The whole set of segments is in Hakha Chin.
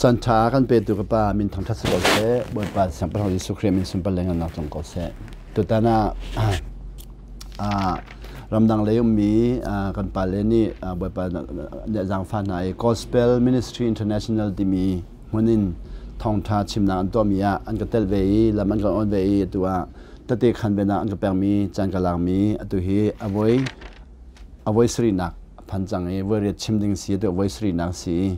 Caan ṭha kan petu ka Pa min thangṭhat si ko seh. Bawipa Siangpahrang Jesuh Khrih min sunpar le ngannak cung ko seh. Tutan ah ramdang lei ummi kan pale nih Bawipa nih zaangfah hna i Gospel Ministry International timi hmun in thawngṭha chimnak an tuahmi ah an ka tel ve i lam an kan awn ve i atu ah tete khan venak an ka pekmi caan ka lakmi atu hi a voi a voi sarihnak a phan cang i voi riat chim ding si atu voi sarihnak si i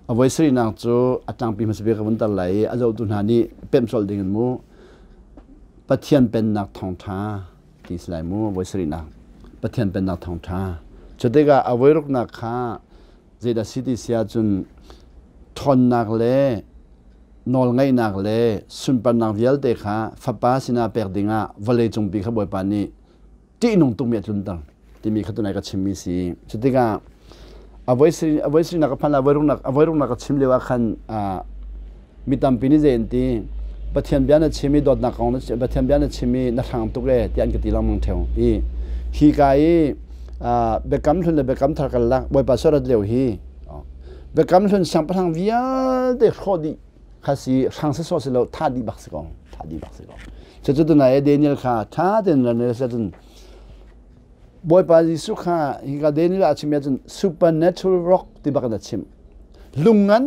a voi sarihnak cu a tlangpi hmasa bik ka vun tar lai i a zohtu hna nih pemh colh ding in mu Pathian pennak thawngṭha ti si lai mu voi sarihnak Pathian pennak thawngṭha cu tikah a voi ruknak kha zeidah si ti si ahcun ṭhawnnak le nawlngeihnak le sunparnak vialte kha fapa sinah pek dingah vawlei cungpi kha Bawipa nih ṭihnung tukmi a tlunter timi kha tunai ka chimmi si. Cu tikah a voi sirinak ka phan a voi ruknak ka chim lio ah khan mi tampi nih zei an ti Pathian bia na chim i dawtnak kong na Pathian bia na chim i na hrang tuk e tiah an ka ti lengmang ṭheo. I hi ka i biakam hlun le biakam thar karlak Bawipa suarat lio hi biakam hlun siangpahrang vialte hrawh dih kha si hrang sawsawh si lo tha dih bak si ko tha dih bak si ko cucu tunai Daniel kha tha tein ran le cun Bawipa Jesuh kha hika Daniel ah chim cun supernatural rock ti bak in a chim lung ngan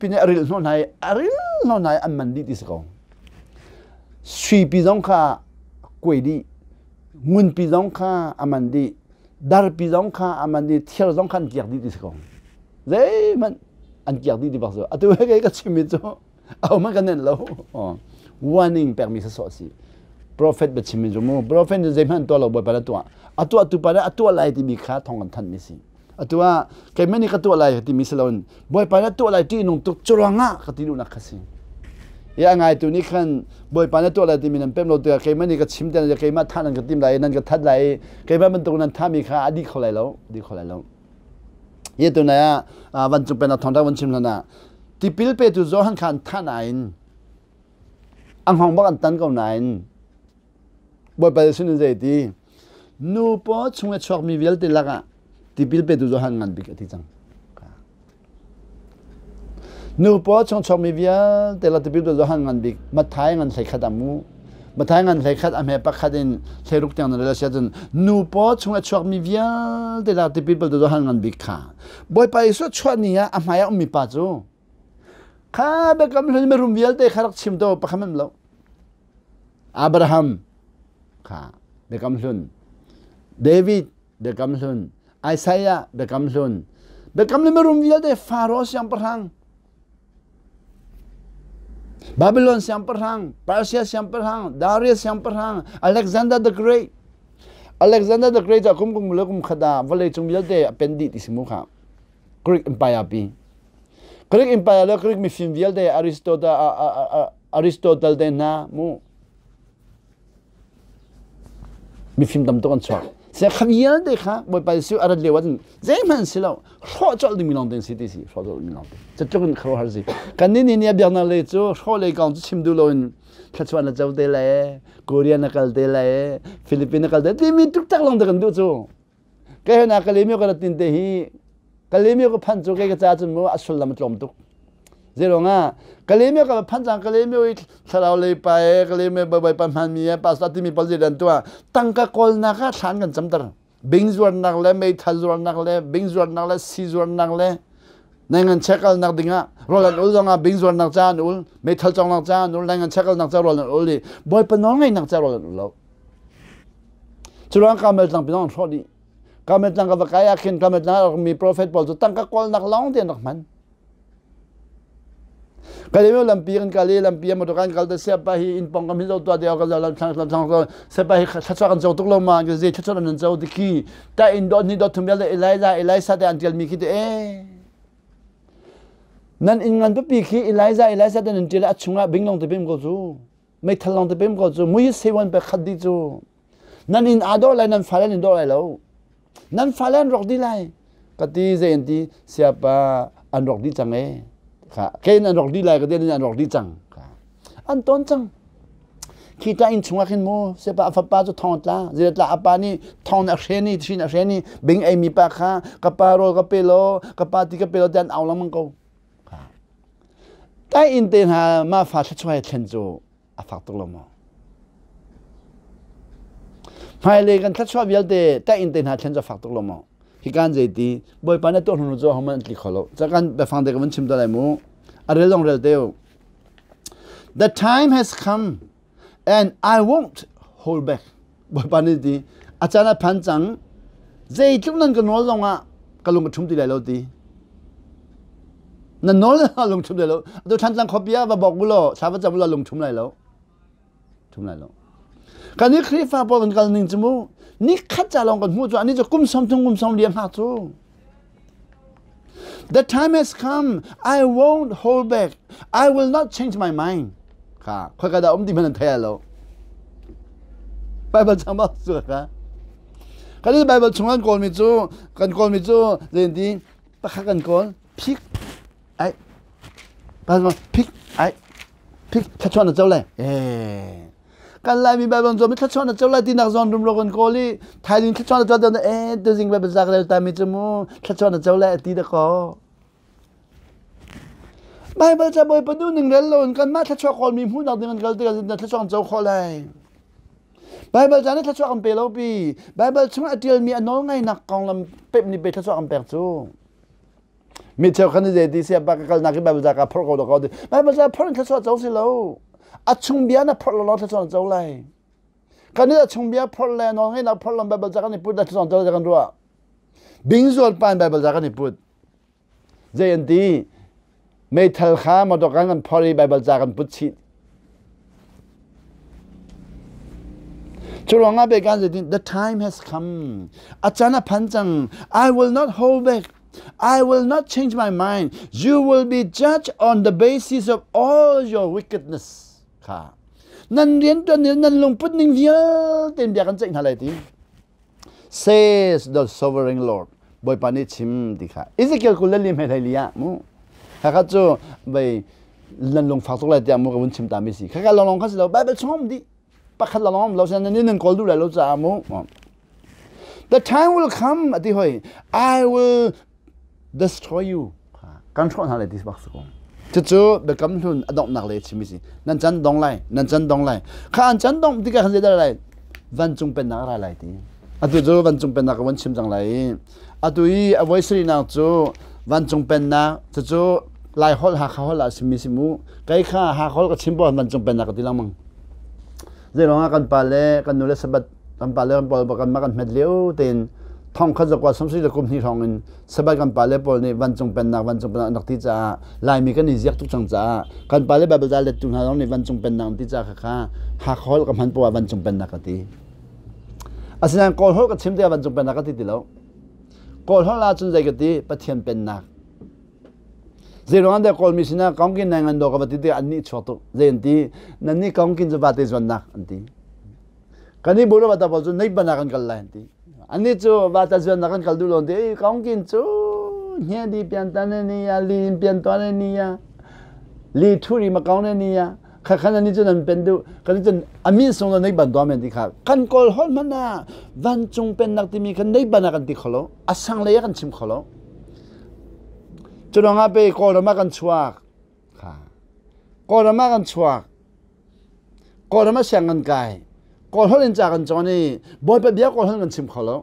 pi nih a ril hnawh hna i a ril hnawh hna i an man dih ti si ko suipi zong kha kuai dih ngunpi zong kha a man dih darpi zong kha a man dih thir zong kha an kiak dih ti si ko zeihmanh an kiak dih ti bak cu atu he kei ka chimmi cu ahohmanh kan nenh lo warning pekmi sawsawh si prophet biachimmi cu mu prophet nih zeihmanh tuah lo bawipa na tuah a tuah tu pa nih a tuah lai timi kha thawng kan thanhmi si atu ah keimah nih ka tuah lai timi si loin bawipa na tuah lai ṭihnung tuk curuangah ka ti duhnak kha si i a ngaitu nih khan bawipa na tuah lai timi nan pem lo tikah keimah nih ka chim te keimah thah nan ka tim lai nan ka that lai keimah bantuk nan thahmi kha a dih kho lai lo dih kho lai lo Hi tunai ah vancung pennak thawngṭha van chim hlan ah tipil petu Johan kha an thah nain a hngawng bak an tan ko nain Bawipa Jesuh nih zei ti nu paw chung i chuakmi vialte lakah tipil petu Johan ngan bik a ti cang. Nu paw chung chuakmi vialte la tipil tu Johan ngan bik Matthai ngan 13 ah mu Matthai ngan 13 a hme pakhat in 16 tiang na rel a si ahcun nu paw chung a chuakmi vialte la tipil tu Johan ngan bik kha Bawipa Jesuh chuah ni ah a hmai ah ummi pa cu kha biakam hlun mirum vialte kha rak chim to pakhat hmanh lo Abraham kha biakam hlun David biakam hlun Isaiah biakam hlun biakam le mirum vialte Faro siangpahrang Babylon siangpahrang Persia siangpahrang Darius siangpahrang Alexander the Great Alexander the Great kum kum le kum khat ah vawlei cung vialte a pen dih ti si mu kha Greek Empire pi Greek Empire le Greek mifim vialte Aristotle Aristotle te hna mu Mifim tam tuk an chuak. Sia kha vialte kha Bawipa Jesuh a rat lio ahcun zeihmanh si lo hrawh colh dingmi lawng te si ti si hrawh colh dingmi lawng te. Cutluk in khuaruahhar si. Kan nih nih biaknak lei cu hrawh lei kong cu chim duh loin thluachuah na co te lai, Korea na kal te lai, Philippines na kal te timi tuktak lawng te kan duh cu. Kei hna Kalemyo ka rat tin te hi Kalemyo ka phanh cu kei ka ca cun mu a sullam a tlawm tuk. Zeiruang ah Kalemyo ka phanh cang Kalemyo i thlarau lei pa e Kalemyo bai pa hmanmi e pastor timi pawl zei dan tuah tangka kawlnak ah thlan kan camter. Bing zuarnak le meithal zuarnak le bing zuarnak le si zuarnak le nai ngan chekalnak dingah rawl an ul zongah bing zuarnak ca an ul meithal cawngnak ca an ul nai ngan chekalnak ca rawl an ul i bawipa nawl ngeihnak ca rawl an ul lo. Curuang Karmel tlang pinong an hrawh dih. Karmel tlang ka va kai ah khin Karmel tlang a mi prophet pawl cu tangka kawlnak lawng te an rak hman. Kalay lampi kan kal i lampi a motor kan kal te siapa hi inn pong kam hi zo tua te kan lam thlang lam thlang siapa hi thluachuah kan co tuk lo ma kan zei thluachuah nan co ti khi ta in dot ni dot thum vialte Elijah Elisa te an tial mi khi te e nan inn ngan pipi khi Elijah Elisa te nan tial a chungah binglong te pem ko cu meithal lawng te pem ko cu mui sewan pe khat di cu nan inn aa dawh lai nan fale nan dawh lai lo nan fale an rawk dih lai ka ti zei an ti siapa an rawk dih cang e kha kein an rawk dih lai ka ti an rawk dih cang an ton cang khi ta inn chungah khin mu siapa a fapa cu thong tla zei tla apa nih thong a hren i thin a hren i bing ei mi pa kha ka pa rawl ka pe lo ka pa ti ka pe lo ti an au lengmang ko. Tai inn te hna mah fa thluachuah he thlen cu a fak tuk lo maw? Hmailei kan thluachuah vialte tai inn te hna thlen cu a fak tuk lo maw? Hi kan zeiti Bawipa na tuah hnu cu hohmanh an tli kho lo. Ca kan biafang te ka vun chim ta lai mu. A rel dong rel te u. The time has come and I won't hold back. Bawipa nih ti a caan a phan cang zeitluk nan ka nawl zongah ka lung ka ṭhum ti lai lo ti nan nawl lung ṭhum lai lo atu Thantlang khuapi ah va bawk u law thla va cam u law lung ṭhum lai lo ṭhum lai lo kan i Khrihfa pawl kan kal ning cu mu ni khat ca lawng kan hmuh cu ani cu kum 30 kum 40 hngak cu The time has come. I won't hold back. I will not change my mind. Kha khoi ka dah um ti hmanh an thei lo. Bible chang ba su ka. Kan Bible chung an kawl mi cu kan kawl mi cu zein pakhat kan kawl phik ai Bible phik ai phik thlachuan na co lai. Eh kan Laimi Bible zawm i thluachuah na co lai tinak zawn rumro kan kawl i thaizing thluachuah na co dawn eh tuzing Bible za ka rel ta mi cu mu thluachuah na co lai a ti da kaw Bible ca bawipa nu ning rel lo in kanmah thluachuah kawlmi hmuhnak ding an kal tikah na thluachuah an co khawh lai. Bible ca nih thluachuah kan pe lo pi. Bible chung a ṭialmi a nawl ngainak konglam pep nih pe thluachuah kan pek cu. Mi cheukhat nih zei ti siah ka kalnak hi Bible ca ka phorh ko ko ti. Bible ca phorh in thluachuah co si lo. A chung bia na phorh lo thluachuah na co lai. Kan nih a chung bia phorh le nawl ngeihnak phorh lo Bible ca kan i put thluachuah co kan ruah. Bing zual pa in Bible ca kan i put. Zei an ti? Meithal kha motor kan kan phorh i Bible ca kan put chih. Cu ruangah bekan zeitin the time has come. A caan a phan cang. I will not hold back. I will not change my mind. You will be judged on the basis of all your wickedness. Kha. Nan rian tuan nan lungput ning vialte in bia kan ceih hna lai ti. Says the sovereign Lord. Bawipa nih chim ti kha. Ezekiel 24 hme hlei li ah mu. Khakha cu bei nan lungfak tuk lai tiah mu ka vun chim ta mi si. Khakha longlong kha si lo Bible chung um dih. Pakhat longlong um lo sin nan nan kawl duh lai lo caah mu. The time will come ati hoi I will destroy you kan hrawh hna lai ti bak si ko cucu biakam hlun a donghnak le chimi si nan can dong lai nan can dong lai kha an can dong tikah khan zeidah lai vancung pennak a ra lai ti atu cu vancung pennak ka von chim cang lai i atu i a voi sarihnak cu vancung pennak cucu lai holh Hakha holh ah simi si mu kei kha Hakha holh ka chim pawl vancung pennak ka ti lengmang Zeiruang ah kan pa le kan nu le Sabbath kan pa le kan pawl kan mah kan hmet lio tein thong khat zakua samsui le kum hnih hrawng in Sabbath kan pa le pawl nih vancung pennak vancung pennak an rak ti caah Laimi kan i ziak tuk cang caah kan pa le Bible ca lettu hna zong nih vancung pennak an ti caah khakha Hakha holh ka hman poah vancung pennak ka ti. Asinain Kawl holh ka chim tikah vancung pennak ka ti ti lo. Kawl holh ahcun zei ka ti Pathian pennak. Zeiruang dah Kawlmi sinah kongkin nai ngan daw ka va ti tikah an nih chuak tuk. Zei an ti? Nan nih kongkin cu vate zuannak an ti. Kan nih buru vata pawl cu nei bana kan kal lai an ti. Annih cu vata zuannak kan kal duh lo an ti. Ei kongkin cu hne di pian tan ne ni ya, li in pian tuan ne ni ya, li thu ri ma kong ne ni ya. Kha khan ani cu nan pen duh. Kan cun amin sung lo nei ban tuah men ti kha. Kan kawl hol hmanh ah vancung pennak timi kha nei bana kan ti kho lo. A sang lei ah kan chim kho lo. Cu ruangah pei Kawlram ah kan chuak. Kawlram ah kan chuak. Kawlram ah siang kan kai. Kawl holh in ca kan cawn i Bawipa bia Kawl holh kan chim kho lo.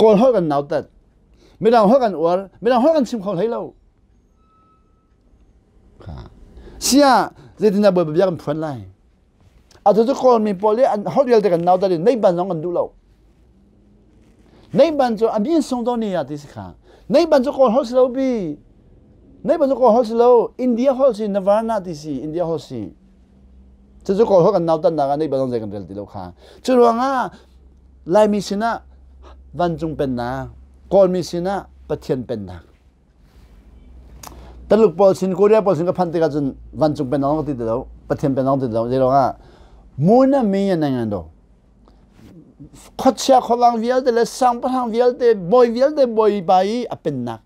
Kawl holh kan nautat. Midang holh kan uar. Midang holh kan chim kho hlei lo. Sia zeitindah Bawipa bia kan phuan lai? Atu cu Kawlmi pawl i an holh vialte kan nautat i neiban zong kan duh lo. Neiban cu a min sung to ni ah ti si kha. Neiban cu Kawl holh si lo bi. Neiban cu Kawl holh si lo. India holh si Navarna ti si India holh si. Cucu Kawl holh kan nautatnak ah neiban zong zei kan rel ti lo kha. Cu ruangah Laimi sinah vancung pennak, Kawlmi sinah Pathian pennak. Taluk pawl sin Korea pawl sin ka phanh tikah cun vancung pennak ka ti ti lo Pathian pennak ti lo zei ah muna mi an ngan do khuachia khuavang vialte le sangpahrang vialte bawi vialte bawi pa i a pennak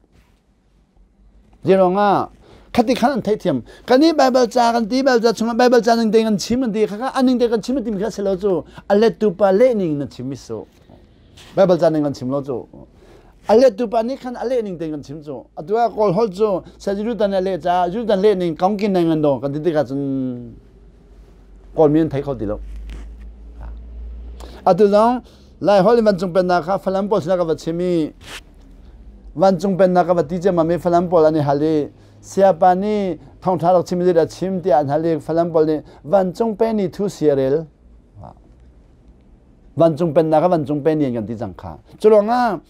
zei ruangah khati khan an theihthiam kan i Bible ca kan ti Bible ca chungah Bible ca ning te kan chim an ti kha a ning te kan chim an ti mi kha si lo cu a lettu pa leh ning na chim mi su Bible ca ning kan chim lo cu. A lettu pa nih khan a leh ning tein kan chim cu. Atu ah Kawl holh cu Sajirutan a leh caah Jutan leh ning kongkin neng an do kan ti tikah cun Kawlmi an thei kho ti lo. Atu zong Lai holh in vancung pennak kha Falam pawl sinah ka va chim i vancung pennak ka va ti ciammam i Falam pawl an i hal i siapa nih thawngṭha rak chim zeidah chim tiah an hal i Falam pawl nih vancung pen i thu si a rel. Vancung pennak kha vancung pen an kan ti cang kha. Cu ruangah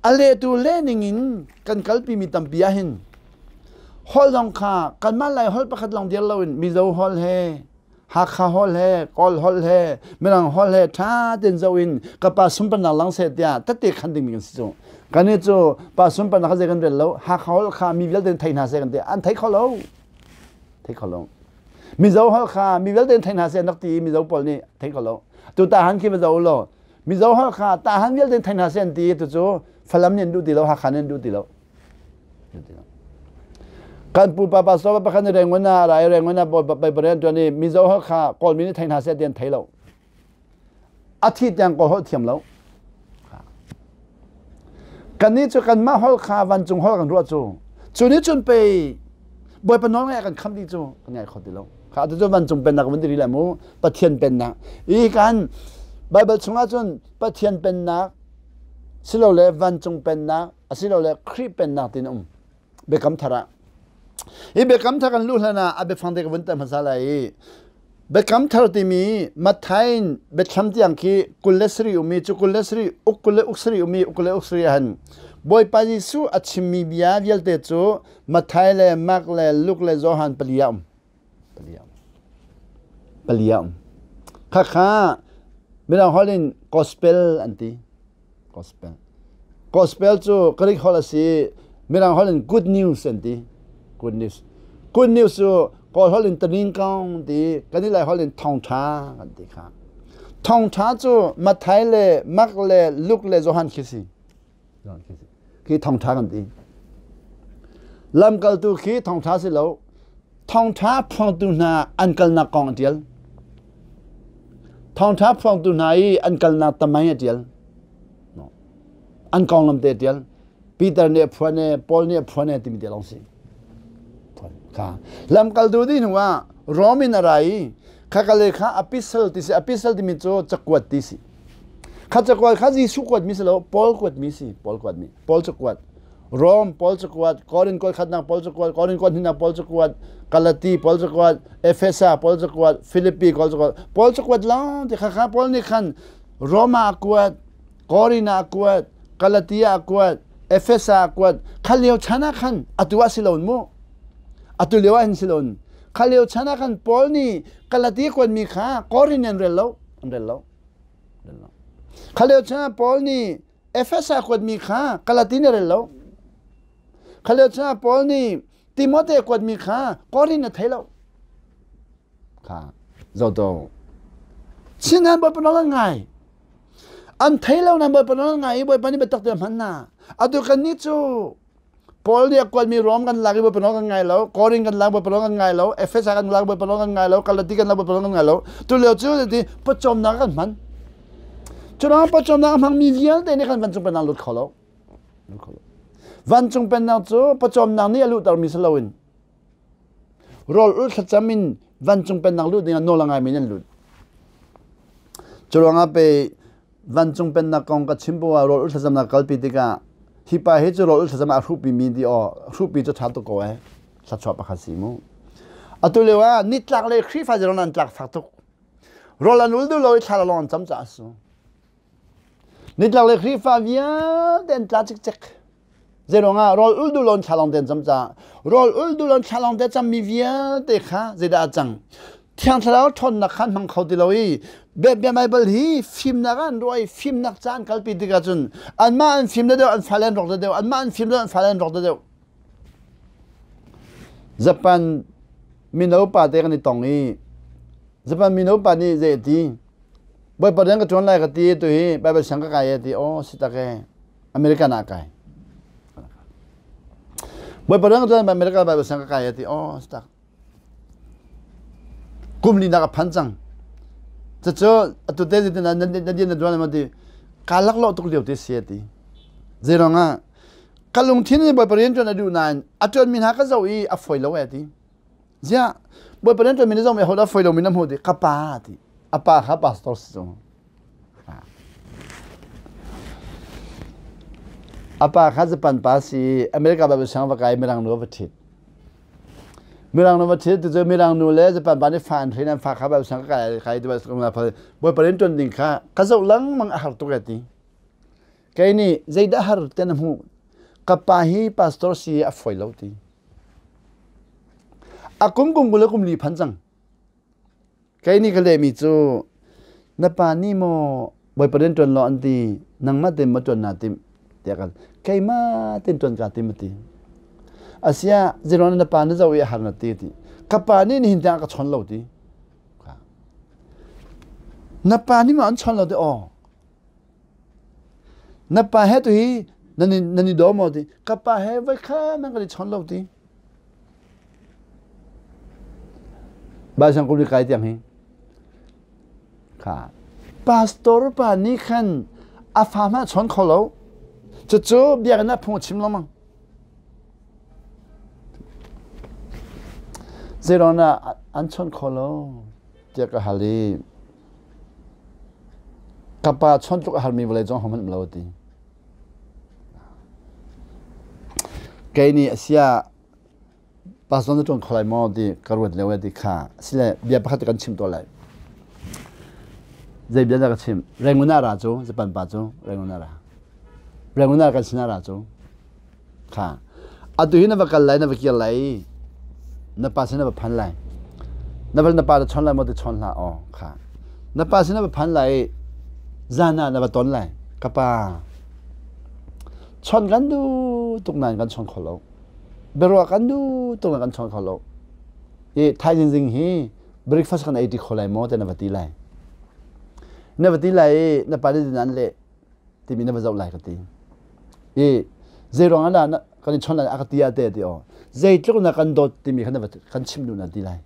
a lehtu leh ning in kan kalpimi tampi ah hin holh zong kha kanmah Lai holh pakhat lawng dir loin Mizo holh he Hakha holh he Kawl holh he Mirang holh he ṭha tein zoh in ka pa sunparnak lang seh tiah tette khan dingmi kan si cu. Kannih cu pa sunparnak kha zei kan rel lo. Hakha holh kha mi vialte thei hna seh kan ti. An thei kho lo. Thei kho lo. Mizo holh kha mi vialte thei hna seh an rak ti i Mizo pawl nih thei kho lo. Tu tahan khi va zoh law Mizo holh kha tahan vialte thei hna seh an ti i tu cu Falam nih an duh ti lo, Hakha nih an duh ti lo. Kan pupa pastor pakhat nih Rangoon ah rai Rangoon ah Bible an ṭuan i Mizo holh kha Kawlmi nih thei hna seh ti an thei lo. A thi tiang Kawl holh thiam lo. Kannih cu kanmah holh kha vancung holh kan ruah cu. Cu nih cun pei Bawipa nawl ngaih kan kham dih cu kan ngai kho ti lo. Kha tu cu vancung pennak van ti rih lai mu. Pathian pennak. I kan Bible chungah cun Pathian pennak silole vancung pennak asilole Khrih pennak tin um biakam thar ah hi biakam thar kan luh hlan ah a biafang te ka vun ter hmasa lai i biakam thar timi Matthai in biathlam tiang khi 27 ummi cu 27 uk kul le uk sarih ummi uk kul le uk sarih han Bawipa Jesuh a chimmi bia vialte cu Matthai le Mark le Luke le Johan pali ah um pali ah um pali ah um khakha mirang holh in gospel an ti Gospel. Gospel cu Greek holh a si. Mirang holh in good news an ti. Good news. Good news cu Kawl holh in taning kong ti, kan i Lai holh in thawngṭha kan ti kha. Thawngṭha cu Matthai le Mark le Luke le Johan khi si. Khi thawngṭha kan ti. Lamkaltu khi thawngṭha si lo. Thawngṭha phuangtu hna an kalnak kong a ṭial. Thawngṭha phuangtu hna i an kalnak tamai a ṭial. An konglam te a ṭial. Peter nih a phuan e, Paul nih a phuan e timi te lawng si. Kha. Lamkaltu dih hnu ah Rom in a ra i khakale kha epistle ti si. Epistle timi cu cakuat ti si. Kha cakuat kha Jesuh kuatmi si lo, Paul kuatmi si. Paul kuatmi. Paul cakuat. Rom Paul cakuat, Korin kuat khatnak Paul cakuat, Korin kuat hnihnak Paul cakuat, Galati Paul cakuat, Efesa Paul cakuat, Filipi Paul cakuat. Paul cakuat lawng ti kha kha Paul nih khan Roma a kuat, Korin ah a kuat, Galatia a kuat, Efesa a kuat. Kha lio chan ah khan atu ah si loin mu. Atu lio ah hin si loin. Kha lio chan ah khan Paul nih Galati kuatmi kha Korin an rel lo, an rel lo. Kha lio chan ah Paul nih Efesa kuatmi kha Galati nih a rel lo. Kha lio cun Paul nih Timote kuatmi kha Korin a thei lo. Kha zoto. Chin an Bawipa nawl an ngai. An thei lo nan Bawipa nawl an ngai i Bawipa nih biatak te hman hna. Atu kan nih cu Paul nih a kuatmi Rom kan lak i Bawipa nawl kan ngai lo, Korin kan lak Bawipa nawl kan ngai lo, Efesa kan lak Bawipa nawl kan ngai lo, Galati kan lak Bawipa nawl kan ngai lo. Tu lio cu ti pawcawmnak kan hman. Cu ruangah pawcawmnak a hmangmi vialte nih khan vancung pennak lut kho lo. Vancung pennak cu pawcawmnak nih a luhtermi si loin rawl ulh thlacam in vancung pennak lut dingah nawl a ngaimi an lut. Cu ruangah pei vancung pennak kong ka chim poah rawl ulh thlacamnak kalpi tikah hi pa hi cu rawl ulh thlacam ah a hruhpi mi ti aw hruhpi cu ṭha tuk ko eh thluachuah pakhat si mu. Atu lio ah nitlak le Khrihfa zerong an tlak fak tuk. Rawl an ul duh lo i thla lawng an cam caah a si. Nitlak le Khrihfa vialte an tla cikcek. Zeiruangah rawl ul duh lo in thla lawng te an cam caah rawl ul duh lo in thla lawng te cammi vialte kha zeidah a cang? Thiang Thlarau ṭhawnnak kha an hmang kho ti lo i bia Baibal hi fimnak ah an ruah i fimnak ca an kalpi tikah cun anmah an fim deuh an fale an rawk deuh anmah an fim deuh an fale an rawk deuh. Japan mino pa te kan i tong i Japan mino pa nih zei a ti? Bawipa rian ka ṭuan lai ka ti tu hi Baibal siang ka kai a ti. Aw si tak e. American ah kai. Bawipa rian ka ṭuan American Baibal siang ka kai a ti. Aw si tak. Kum linak a phan cang. Cucu atu te zeitin na na na na ṭuan ma ti. Kaa laklawh tuk lio te si a ti. Zeiruang ah ka lungthin in Bawipa rian ṭuan a duh nain a ṭuanmi hna ka zoh i a fawi lo e ti. Ziah Bawipa rian ṭuanmi na zohmi ahodah fawi lomi na hmuh ti ka pa ti. A pa kha pastor si cu. A pa kha Japan pa si America Bible siang va kai Mirang nu va ṭhit. Mirang nu va ṭhit ti cu Mirang nu le Japan pa nih fa an hrin an fa kha Bible siang ka kai kai ti Bawipa rian ṭuan ding kha ka zoh lengmang a har tuk e ti. Kei nih zeidah har te na hmuh? Ka pa hi pastor si a fawi lo ti. A kum kum 20 le kum li phan cang. Kei nih ka lehmi cu na pa nih maw Bawipa rian ṭuan law an ti, nangmah tein maw ṭuan naa timh tiah kan keimah tein ṭuan kaa tim a ti. Asiah zeiruang na pa na zoh i a har na ti ti. Ka pa nih nihin tiang a ka chawn lo ti. Na pa nih maw an chawn lo ti aw. Na pa he tuhi nan i daw maw ti? Ka pa he voi kha nan kan i chawn lo ti. Baisang kum kai tiang hi. Kha. Pastor pa nih khan a fa hmanh chawn kho lo. Cucu biakinn ah phung a chim lengmang. Zeiruang dah an chawn kho lo tiah ka hal i Ka pa chawnh tluk a harmi vawlei cung hohmanh um lo a ti. Kei nih a sia pastor na ṭuan kho lai maw ti ka ruat lio ti kha sile bia pakhat kan chim tuah lai. Zei bia dah ka chim? Rangoon ah ra cu, Japan pa cu Rangoon ah ra. Rangoon ah kan sinah ra cu. Kha. Atu hi na va kal lai, na va kir lai. Na pa sin na va phan lai. Na va na pa na chawn lai maw ti chawn hlah aw. Kha. Na pa sin na va phan lai zan ah na va ton lai. Ka pa. Chawn kan duh tuk nain kan chawn kho lo. Biaruah kan duh tuk nain kan chawn kho lo. I thaizing zing hi breakfast kan ei ti kho lai maw ti na va ti lai. Na va ti lai i na pa nih nan leh timi na va zoh lai ka ti. I zeiruang ah dah kan i chawnh lai a ka ti ah te ti aw. Zeitluk na kan dawt timi kha na va kan chim duh na ti lai.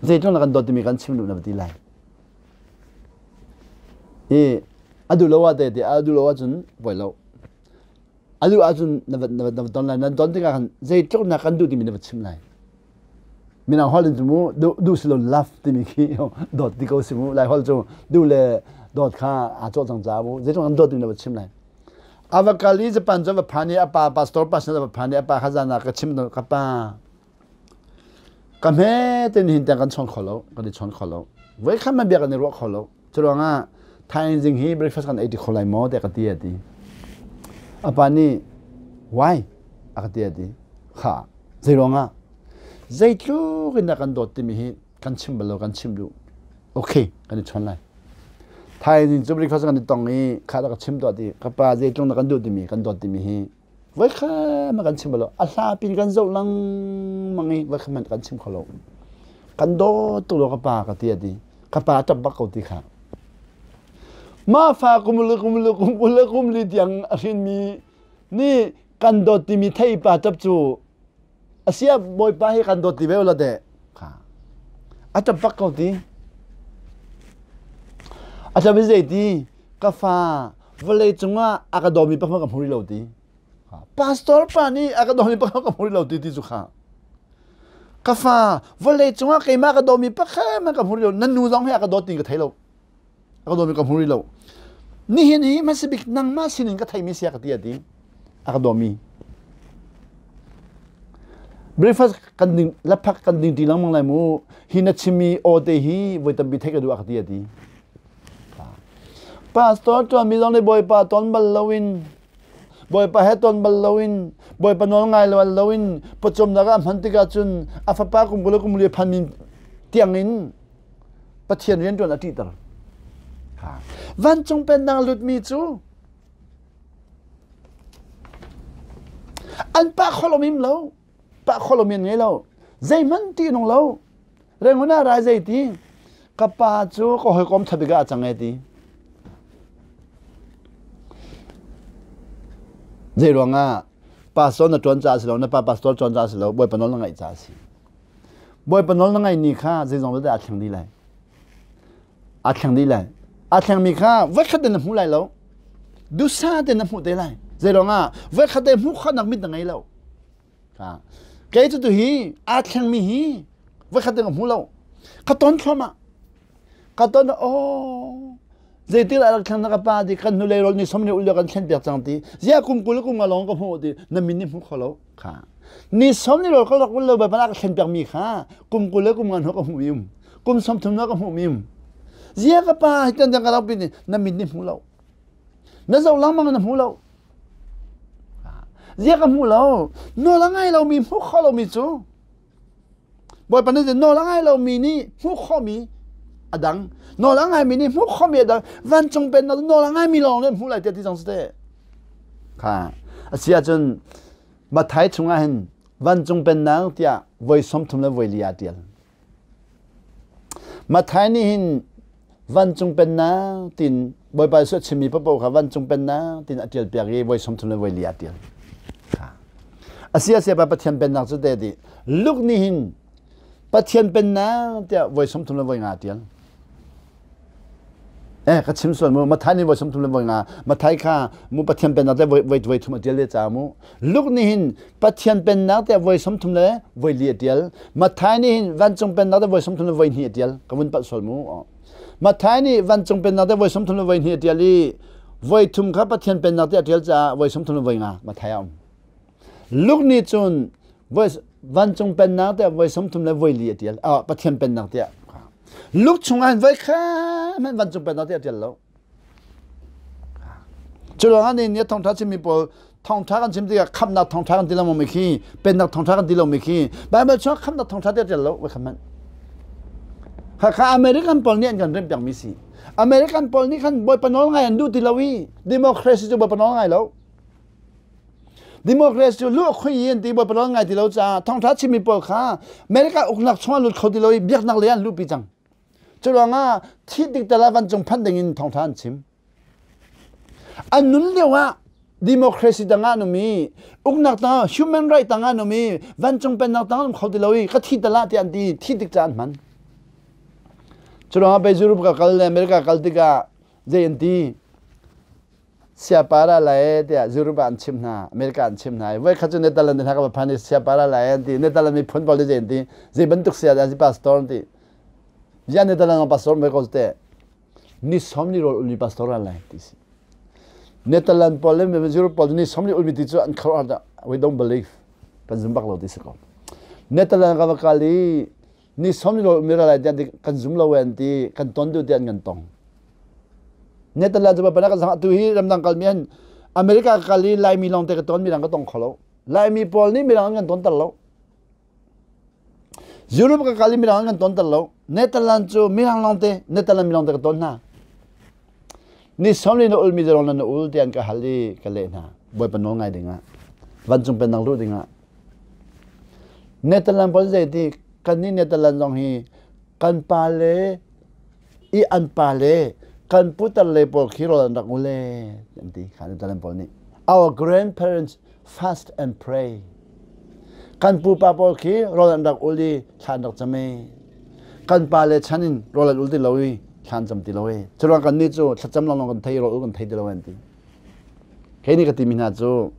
Zeitluk na kan dawt timi kan chim duh na va ti lai. I a duh lo ah te ti a duh lo ahcun voi lo. A duh ahcun na va na va ton lai. Na don tikah khan zeitluk na kan duh timi na va chim lai. Minang holh in cu mu duh si lo love timi khi dawt ti ko si mu Lai holh cu duh le dawt kha aa cawh cang caah mu zeitluk an dawt timi na va chim lai. A va kal i Japan cu a va phan i a pa pastor pa sin a va phan i a pa kha zan ah ka chim ka pa ka hme ten hin tiang kan chawn kho lo kan i chawn kho lo voi khat man bia kan i ruah kho lo curuangah thaizing hi breakfast kan ei ti kho lai maw tiah ka ti a ti a pa nih why a ka ti a ti kha Zeiruangah? Zeitluk in dah kan dawt timi hi kan chim bal lo, kan chim duh. Okay, kan i chawn lai. Thaizing cu breakfast kan i tong i kha dah ka chim tuah ti ka pa zeitluk na kan duh timi kan dawt timi hi voikhat kan chim bal lo. A hla pin kan zoh lengmang i voikhat hmanh kan chim kho lo. Kan dawt tuk lo ka pa ka ti a ti. Ka pa a ṭap bak ko ti kha. Mah fa kum le kum le kum le kum li tiang a hrinmi nih kan dawt timi thei pa ṭap cu asia bawipa hi kan dawt ti ve la deh kha a ṭap bak ko ti a ṭap i zei ti ka fa vawlei cungah a ka dawmi pakhat ka hmu rih lo ti pastor pa nih a ka dawmi pakhat ka hmu rih lo ti ti cu kha ka fa vawlei cungah keimah ka dawmi pakhat ka hmu rih lo nan nu zong hi a ka dawt ti ka thei lo a ka dawmi ka hmu rih lo nihin hi hmasa bik nangmah sinin ka theimi sia ka ti a ti a ka dawmi breakfast kan ding laphak kan ding ti lengmang lai mu hi na chimmi aw te hi voi tampi theih ka duh a ka ti a ti pastor tuanmi zong nih bawipa ton bal loin bawipa he ton bal loin bawipa nawl ngai lo loin pawcawmnak ah hman tikah cun a fapa kum kul kum li phanmi tiangin Pathian rianṭuan a ṭihter. Vancung pennak lutmi cu an pah kho lomi lo, pah kho lomi an ngei lo. Zeihmanh ṭih nung lo. Rengun ah rai zei ti? Ka pa cu ka hawikom ṭha bik ah a cang e ti. Zei ruangah pastor na ṭuan caah si lo, na pa pastor ṭuan caah si lo, Bawipa nawl na ngaih caah a si. Bawipa nawl na ngaihmi kha zeizong vialte aa thleng dih lai. Aa thleng dih lai. Aa thlengmi kha voikhat in na hmu lai lo. Dusa te na hmuh te lai. Zei ruangah voikhat te hmuh khawhnak mit na ngei lo. Kei cu tu hi aa thlengmi hi voikhat te ka hmu lo. Ka ton thluahmah. Ka ton oh zeitil a rak thleng na ka pa ti kan hnulei rawl ni som ni ul kan thlen piak cang ti zia kum kul kum nga lawng ka hmuh ti na min ni hmu kho lo kha ni som ni rawl ka rak ul lo ba ka thlen piak mi kha kum kul le kum nga hnu ka hmuh mi um kum som thum na ka hmuh mi um zia ka pa hi tan ka rak pin na min ni hmu lo na zo langmang na hmu lo zia ka hmu lo nawl a ngai lomi hmu kho lomi cu Bawipa nih nawl a ngai lomi nih hmuh khawhmi a dang nawl a ngaimi nih hmuh khawhmi a dang vancung pennak nawl a ngaimi lawng nih hmuh lai tiah ti cang si teh kha a si ahcun Matthai chungah hin vancung pennak tiah voi 30 le voi li aa tial Matthai nih hin vancung pennak tin Bawipa Jesuh a chimmi paohpaoh kha vancung pennak tin a ṭialpiak i voi 30 le voi li aa ṭial. A si a siapa Pathian pennak cu te ti Luke nih hin Pathian pennak tiah voi 30 le voi nga a ṭial. Eh ka chim sual mu Matthai nih voi 30 le voi nga Matthai kha mu Pathian pennak te voi voi voi thum a tial le ca mu Luke nih hin Pathian pennak te voi 30 le voi li a tial Matthai nih hin vancung pennak te voi 30 le voi hnih a tial ka vun palh sual mu Matthai nih vancung pennak te voi 30 le voi hnih a tial i voi thum kha Pathian pennak te a tial caah voi 30 le voi nga Matthai a um Luke nih cun vancung pennak tiah voi 30 le voi li a tial. Ah, Pathian pennak tiah. Luke chungah hin voi kha hmanh vancung pennak tiah a tial lo. Cu ruangah ni ni thawngtha chimmi pawl thawngtha kan chim tikah khamnak thawngtha kan ti lo mi khi pennak thawngtha kan ti lo mi khi Bible chungah khamnak thawngtha tiah tial lo voi khat hmanh. Khakha American pawl nih an kan remh piakmi si. American pawl nih khan Bawipa nawl ngai an duh ti lo i democracy cu Bawipa nawl ngai lo. Democrats cu luh khui in ti bawi ngai ti lo caah thawngtha chimmi pawl kha America uknak chungah lut kho ti lo i biaknak lei an luhpi cang. Cu ruangah thi tik tal ah vancung phanh ding in thawngtha an chim. An nun lio ah democracy tangah an um i uknak tangah human right tangah an um i vancung pennak tangah an um kho ti lo i ka thi tal ah tiah an ti thi tik ca an hman. Cu ruangah Beijing ka kal le America kal tikah zei an ti Siapa ra lai tiah Europe ah an chimh hna, America an chimh hna i voikhat cu Netherlands hna ka va phan i siapa ra lai an ti. Netherlands miphun pawl nih zei an ti? Zei bantuk sia dah an si pastor an ti. Ziah Netherlands ah pastor mei ko te. Ni som ni rawl ulmi pastor ra lai ti si. Netherlands pawl le Europe pawl ni som ni ulmi ti cu an khuaruahhar dah. We don't believe. Kan zum bak lo ti si ko. Netherlands ka va kal i ni som ni rawl ulmi ra lai tiah kan zum lo an ti, kan ton duh tiah an kan tong. Netherlands cu pana kan sang atu hi ramdang kal mi an America ka kal i Laimi lawng te ka ton mirang ka tong kho lo. Laimi pawl nih mirang an kan ton ter lo. Europe ka kal i mirang an kan ton ter lo. Netherlands cu mirang lawng te Netherlands mi lawng te ka ton hna. Ni som li na ul mi zerong na ul ti an ka hal i ka leh hna. Bawipa nawl ngai ding ah. Vancung pennak luh ding ah. Netherlands pawl zei ti kan nih Netherlands zong hi kan pa le i an pa le kan putar le pawl khi rawl an rak ngul e an ti kha Jerusalem pawl nih our grandparents fast and pray kan pupa pawl khi rawl an rak ul i thla an rak cam e kan pa le chan in rawl an ul ti lo i thla an cam ti lo e curuang kan nih cu thlacam lawnglawng kan thei rawl ul kan thei ti lo an ti kei nih ka timi hna cu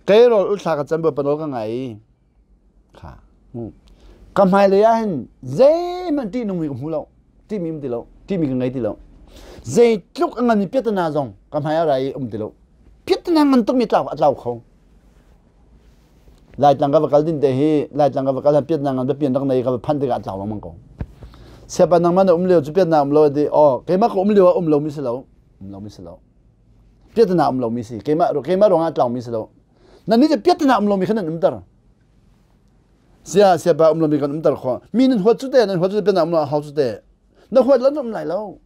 kei rawl ul thla ka cam bawipa nawl ka ngai i Kha ka hmailei ah hin zeihmanh ṭihnungmi ka hmu lo ṭihmi um ti lo ṭihmi ka ngei ti lo zeitluk a nganmi piahtana zong ka hmai ah ra i um ti lo piahtana ngan tukmi tlau a tlau kho Laitlang ka va kal din te hi Laitlang ka va kal piatna ngan va pian rak nei ka va phan tikah a tlau lengmang ko siapa nangmah na um lio cu piatna um lo ti oh keimah ka um lio ah um lo mi si lo um lo mi si lo piatna um lo mi si keimah keimah ruangah tlau mi si lo Nan nih piahtana um lomi kha nan umter. Sia siapa um lomi kan umter kho. Mi nan huat cu te nan huat cu te piahtana um lo hau cu te. Na huat lo um lai lo.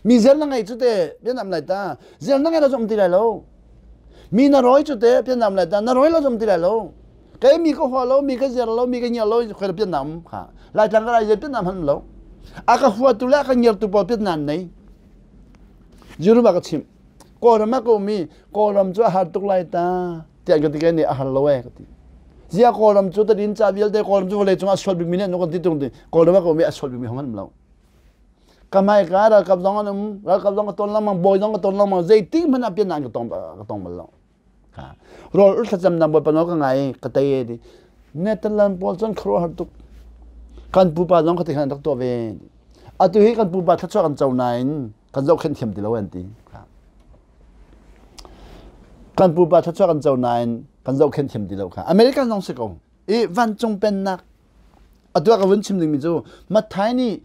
Mi zel na ngei cu te piahtana um lai ta. Zel na ngei lo um ti lai lo. Mi na roi cu te piahtana um lai ta. Na roi lo um ti lai lo. Kei mi ka hua lo, mi ka zer lo, mi ka ngiar lo, khoi piahtana um kha. Laitlang ka lai piahtana hman lo. A ka huatu le a ka ngiartu pawl piahtana an nei. Jerusalem ka chimh. Kawlram ah ka um i Kawlram cu a har tuk lai ta tiah ka ti kai nih a har lo ee ka ti. Ziah Kawlram cu tadin ca vialte Kawlram cu vawlei cung ah a sual bikmi nih an kan ti tung ti Kawlram ah ka um i a sual bikmi hong an um lo. Ka hmaika ralkap zong an um, ralkap zong ka ton lengmang, bawi zong ka ton lengmang, zeitik hmanh ah pian ka tong ka tong bal lo. Rawl ul thlacamnak Bawipa nawl ka ngai i ka tei e ti. Netherlands pawl cun khuaruahhar tuk. Kan pupa zong khati khan an rak tuah ve. Atu hi kan pupa thluachuah kan co nain kan zohkhenh thiam ti lo an ti. Kan pupa thluachuah kan co nain kan zohkhenh thiam ti lo kha. American zong si ko. I vancung pennak atu ah ka vun chim dingmi cu Matthai nih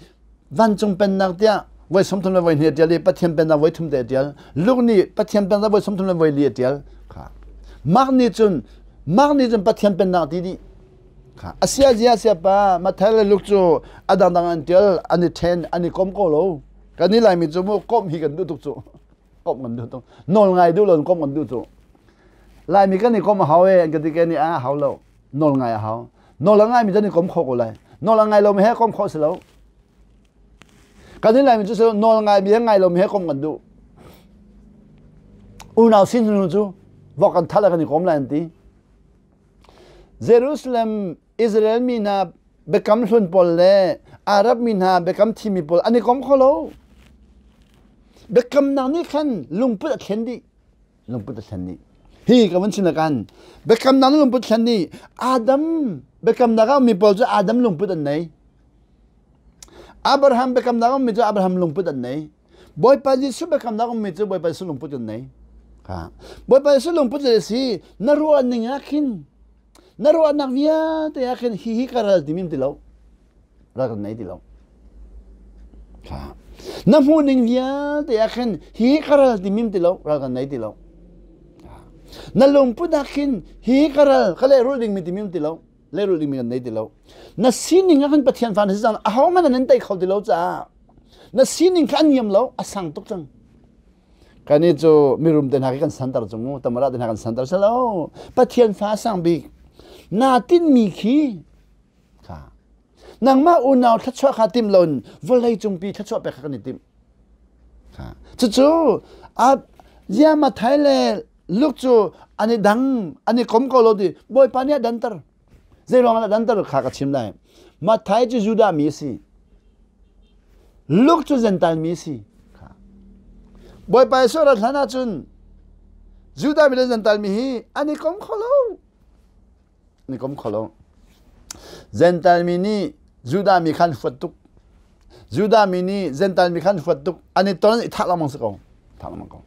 vancung pennak tiah voi 32 le voi hnih a ṭial i Pathian pennak voi thum te a ṭial. Luke nih Pathian pennak voi 30 le voi li a ṭial. Kha. Mark nih cun Mark nih cun Pathian pennak ti dih. Kha. Asia zia sia pa Matthai le Luke cu a dangdang an ṭial, an i ṭhen, an i kom ko lo. Kan i Laimi cu mu komh hi kan duh tuk cu. Komh kan duh tuk. Nawl ngai duh lo komh kan duh cu. Laimi kan i komh a hau e an ka ti ke nih a hau lo. Nawl ngai a hau. Nawl a ngaimi cu an i kom kho ko lai. Nawl a ngai lomi he kom khawh si lo. Kan i Laimi cu si lo, nawl ngaimi he ngai lomi he kom kan duh. Unau sin hnu cu vok kan thal kan i kom lai an ti. Jerusalem Israel mi hna biakam hlun pawl le Arab mi hna biakam thimi pawl an i kom kho lo. Biakamnak nih khan lungput a thlen dih. Lungput a thlen dih. Hi ka vun chim kan biakamnak lungput thlen dih. Adam biakamnak ah mi pawl cu Adam lungput an nei. Abraham biakamnak ummi cu Abraham lungput an nei. Bawipa Jesuh biakamnak ummi cu Bawipa Jesuh lungput an nei. Ha. Bawipa Jesuh lungput le si na ruah ning ah khin na ruahnak vialte ah khin hi hi ka ral ti min ti lo. Ral kan nei ti lo. Ha. Na hmuh ning vialte ah khin hi ka ral ti min ti lo, ral kan nei ti lo. Na lungput ah khin hi ka ral ka lehrulh ding mi ti min ti lo. Lehrulh ding mi kan nei ti lo. Na sining ah khan Pathian fa na si cang aho hmanh an tei kho ti lo caah na sining kha an niam lo a sang tuk cang. Kan i cu mirum te hna khi kan santer cu mu tamara te hna kan santer selo Pathian fa sang bik na tinmi khi kha nangmah unau thluachuah kha tim loin vawlei cungpi thluachuah pek kha kan i tim kha cucu a zia Mathai le Luke cu an i dang an i kom ko lo ti Bawipa nih a danter zei ruang ah danter kha ka chim lai Mathai cu Judah mi a si Luke cu Gentile mi a si Bawipa Jesuh rat hlan ahcun Judah mi le Gentile mi hi an i kom kho lo An i kom kho lo. Gentile mi nih Judah mi kha an huat tuk. Judah mi nih Gentile mi kha an huat tuk. An i ton i thah lengmang si ko. Thah lengmang ko.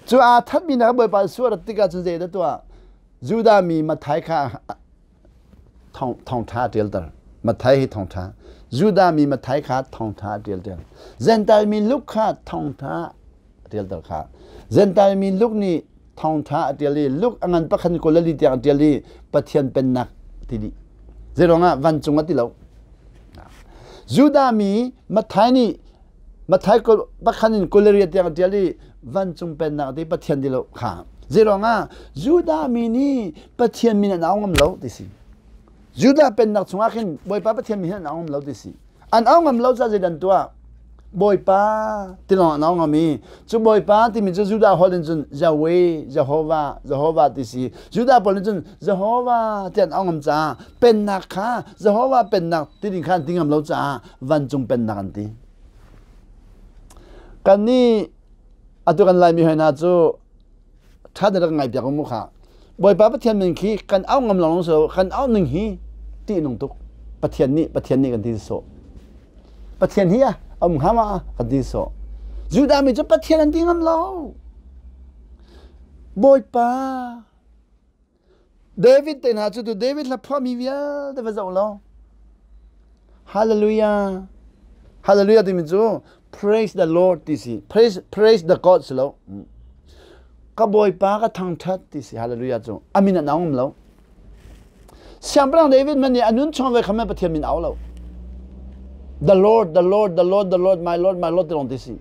Cu aa thatmi hna Bawipa Jesuh a rat tikah cun zei dah tuah? Judah mi Matthai kha thawngṭha a ṭialter. Matthai hi thawngṭha. Judah mi Matthai kha thawngṭha a ṭialter. Gentile mi Luke kha thawngṭha a ṭialter kha. Gentile mi Luke nih thawngṭha a ṭial i Luke a ngan pakhat in Galilee tiang a ṭial i Pathian pennak ti dih. Zeiruangah vancung a ti lo. Judah mi Matthai nih Matthai pakhat in Galilee tiang a ṭial i vancung pennak ti Pathian ti lo kha. Zeiruangah Judah mi nih Pathian min an au ngam lo ti si. Judah pennak chungah khin Bawipa Pathian min an au ngam lo ti si. An au ngam lo caah zeidah an tuah? Bawipa ti lawng an au ngam i cu Bawipa timi cu Judah holh in cun Yahweh, Jehovah, Jehovah ti si. Judah pawl nih cun Jehovah ti an au ngam caah pennak kha Jehovah pennak ti ding kha an ti ngam lo caah vancung pennak an ti. Kannih atu kan Laimi hoi hna cu ṭha te rak ngai piak mu kha Bawipa Pathian min khi kan au ngam lawng so kan au ning hi ti nung tuk Pathian nih Pathian nih kan ti so Pathian hi a um hnga ma kan ti so Judah mi cu Pathian an ti ngam lo Bawipa David te hna cu tu David hla phuahmi vialte va zoh law Hallelujah Hallelujah timi cu praise the Lord ti si praise praise the God si lo ka Bawipa ka thangthat ti si Hallelujah cu amin an au ngam lo Siangpahrang David man nih a nun chung ve kha Pathian min au lo The Lord the Lord the Lord the Lord my Lord my Lord ti lawng ti si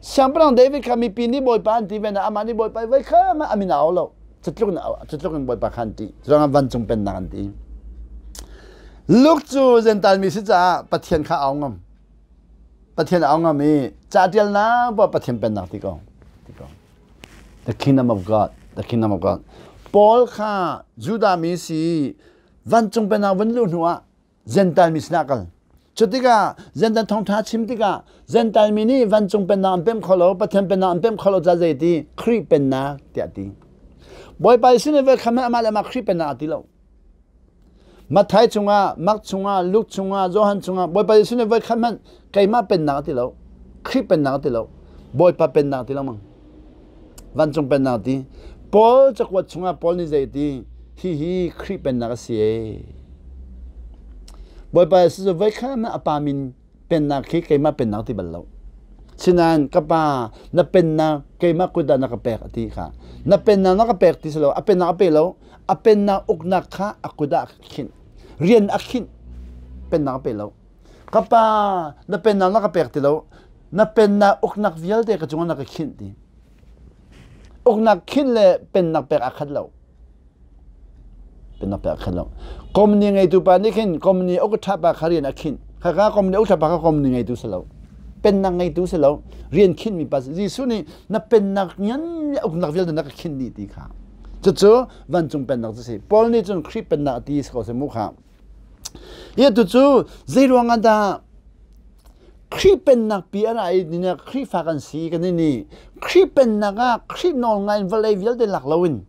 Siangpahrang David kha mipi nih Bawipa an ti ve na amah nih Bawipa voi kha amin au lo cutluk in Bawipa kha an ṭih. Curuangah vancung pennak an ti. Luke cu Gentile mi si caah Pathian kha au ngam. Pathian au ngam i ca ṭialnak poah Pathian pennak ti ko. Ti ko. The kingdom of God. The kingdom of God. Paul kha Judah mi si vancung pennak vun luh hnu ah Gentile mi sinah kal. Cutikah Zentail thawngṭha chim tikah Zentail mi nih vancung pennak an pemh kho lo, Pathian pennak an pemh kho lo ca zeiti Khrih pennak tiah a ti. Bawipa Jesuh nih voikhat amah le amah Khrih pennak a ti lo. Matthai chungah, Mark chungah, Luke chungah, Johan chungah Bawipa Jesuh nih voikhat hmanh keimah pennak a ti lo, Khrih pennak a ti lo, Bawipa pennak a ti lengmang. Vancung pennak a ti. Paul cakuat chungah Paul nih zei a ti? Hihi Khrih pennak a si ee. Bawipa Jesuh cu voikhat hmanh a pa min pennak khi keimah pennak ti bal lo. Sinain ka pa na pennak keimah kut ah na ka pek a ti kha. Na pennak na ka pek ti si lo, a pennak a pe lo, a pennak uknak kha a kut ah a khinh. Rian a khinh. Pennak a pe lo. Ka pa na pennak na ka pek ti lo, na pennak uknak vialte ka cungah na ka khinh ti. Uknak khinh le pennak pek a khat lo. Pennak pek a khat lo. Company ngeitu pa nih khin company uk ṭha pa kha rian a khinh. Khaka company uk ṭha pa kha company ngeitu si lo. Pennak ngeitu si lo. Rian khinhmi pa si. Jesuh nih na pennak ngan uknak vialte na ka khinh dih ti kha. Cucu vancung pennak cu si. Paul nih cun Khrih pennak a ti si ko seh mu kha. Hi tu cu zei ruang ah dah Khrih pennak pi a ra i Khrihfa kan si kan i Khrih pennak ah Khrih nawl ngai in vawlei vialte lak loin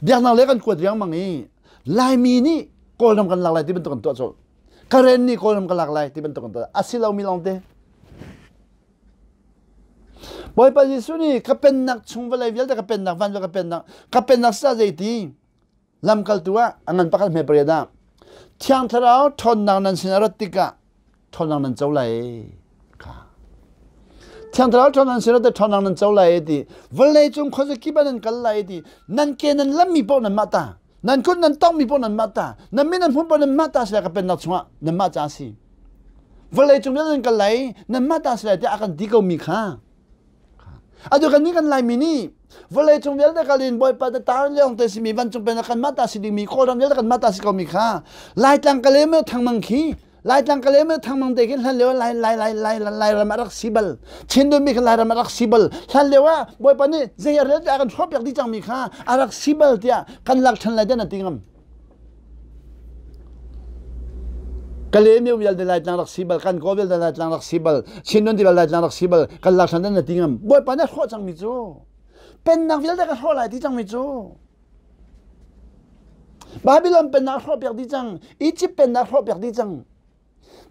biaknak le kan kuat riangmang i Laimi nih Kawlram kan lak lai ti bantuk kan tuah colh. Karen nih Kawlram kan lak lai ti bantuk kan tuah. A si lomi lawngte. Bawipa Jesuh nih ka pennak chung vawlei vialte ka pennak van ka pennak ka pennak sa zeiti lamkaltu ah a ngan pakhat hme pariat ah Thiang Thlarau ṭhawnnak nan sin a rat tikah ṭhawnnak nan co lai kha Thiang Thlarau ṭhawnnak nan sin a rat tikah ṭhawnnak nan co lai ti vawlei cung khuazakip ah nan kal lai ti nan ke nan lammi paoh nanmah ta nan kut nan tongmi paoh nanmah ta nan min nan hmun paoh nanmah ta si lai ka pennak chungah nanmah ca a si vawlei cung nan kal lai nanmah ta si lai tiah a kan ti komi kha Atu kan nih kan Laimi nih vawlei cung vialte kal in Bawipa te tar leong te simi vancung pen kan mah ta si dingmi Kawlram vialte kan mah ta si komi kha Laitlang ka le thangmang khi Laitlang ka le thangmang te khin hlan lio Lai Lai Lai Lai Lairam a rak si bal Chin mi kha Lairam a rak si bal hlan lio ah Bawipa nih zei a rel tiah kan hrawh piak dih cangmi kha a rak si bal tiah kan lak ṭhan lai tiah na ti ngam Kalaymyo vialte Laitlang rak si bal, kan Kaw vialte Laitlang rak si bal, Chinlun ti Laitlang rak si bal, kan lak ṭhan na ti ngam. Bawipa nih a hrawh cangmi cu pennak vialte ka hrawh lai ti cangmi cu Babylon pennak hrawh piak dih cang, Egypt pennak hrawh piak dih cang.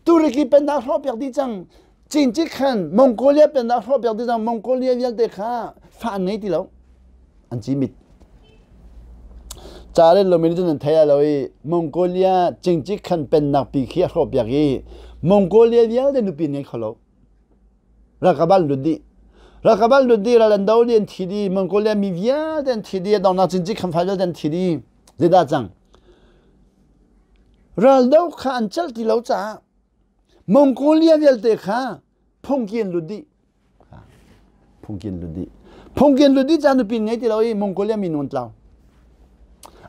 Turkey pennak hrawhpiak dih cang. Cincik khan Mongolia pennak hrawhpiak dih cang. Mongolia vialte kha fa an ngei ti lo. An ci mit. Ca le lomi nih cun an thei lo i Mongolia Cincik khan pennak pi khi a hrawhpiak i Mongolia vialte nupi an ngei kho lo. Ralkap an lut dih. Ralkap an lut dih, ral an do dih, an thi dih. Mongolia mi vialte an thi dih. A donghnak Cincik khan fa vialte an thi dih. Zeidah cang? Raldo kha an celh ti lo caah Mongolia vialte kha phungki an lut dih. Phungki an lut dih. Phungki an lut dih caah nupi ngei ti lo i Mongolia mi an tlau.